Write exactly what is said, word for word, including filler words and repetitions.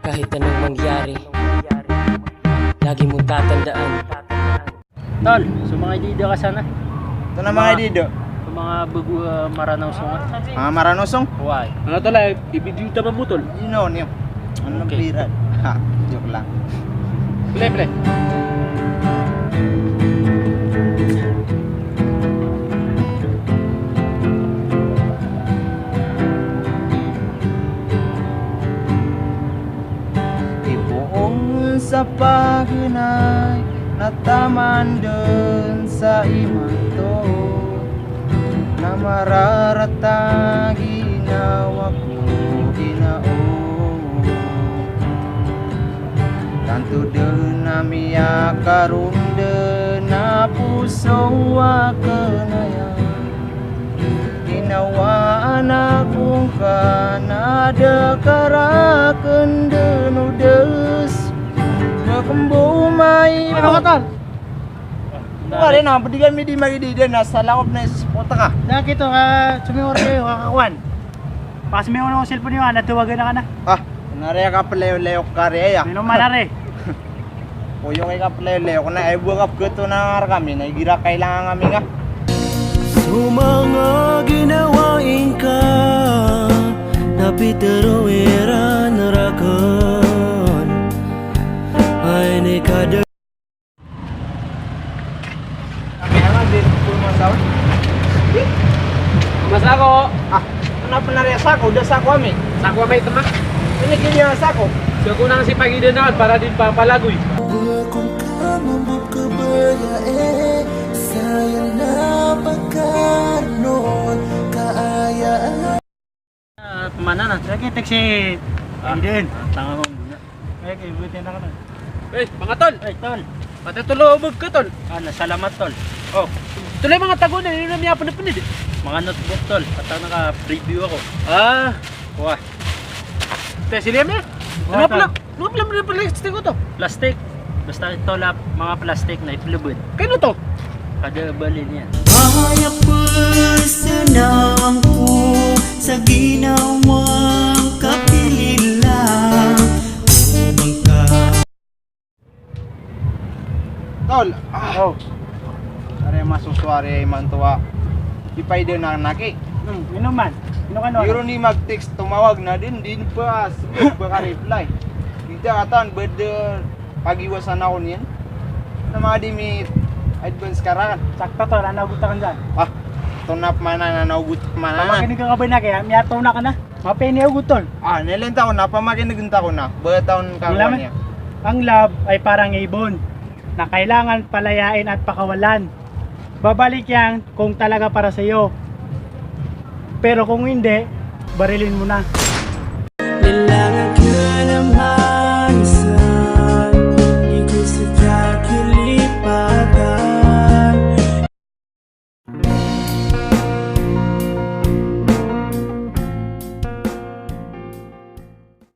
Kahit anong mangyari, lagi mong tatandaan. Tol, so manga idida ka sana? Ito na manga idida. So manga bago, ah, Maranosong, ah. Manga Maranosong? Why? Ano tol, eh, i-video ta ba mo, tol? Ino, niyo. Ano, okay. Pira? Ha, joke lang. Play, play. Ipoon sa paganay na taman den sa imanto, na mararata ginawa ko, ina o. Tanto den a miyakaroon den a poso aken aya. Ginawa anak ko ngka na da ka raken den odes. Bakembo mai. Ano ka, tol? Wala na, pwede kami di magidida na sa lakop na sa spot ka. Na kito ka, sumiyor kayo, kakakuan. Pas may uno cellphone niyo, ah, natawagan na ka na. Ah, nari ka palayo-layo ka ri, ah. Mino man, nari. Oyong ika palayo-layo ko na, ay buwag ka pagkato na nga kami, na igira kailangan kami nga. So manga ginawa ingka, na pitero iran raken. Ay ni kada Kami naman din, puro mga tao. Masako. Ah, ano pa na rin sako? Da sako ami. Sako ami, tama? Ini kini ang sako. Sako nang si Pagida naman para din papalagoy. Bukong ka mabukabaya, eh, sayang na pagkanon, kaayaan. Ah, pamana na. Lagi taxi. Ah, Aiden. Tanga mo muna. Lagi, buti na ka na. Eh, mga tol. Eh, tol. Pati tol, ubog ka, tol. Ah, na, salamat, tol. Oh. Tol, ay mga tago na, yun na niya pwede-pwede. Mga notebook, tol. Pata naka-preview ako. Ah. Wah. Te, siliam na. Wah, ano pala? Tol. Ano pala, ano pala, plastic ko to? Plastic. Basta ito la, mga plastic na ipilubid. Kano to? Kada bali niya. Kaya personal ko sa ginawang kapilila. Bangka. Tol, ah. Oh. Are masusuari mantua. Ipaida na naki. Hmm, ino man. Ino ka no? Biro ni mag-text, tumawag na din, din pa, ba ka reply. Di ta katan, bada pagiwasan ako niyan. Na mga di mi advance ka rakan. Sakto, tol, ano agot akan dyan? Ah, ito na pamana na naugot pamana. Pamakinig ka ba na kaya? Miyato na ka na. Mapini ako, tol. Ah, nilenta ko na, pamakinig ta ko na. Ba taon ka niya? Ang love ay parang ibon na kailangan palayain at pakawalan. Babalik yan kung talaga para sa'yo. Pero kung hindi, barilin mo na. Kailangan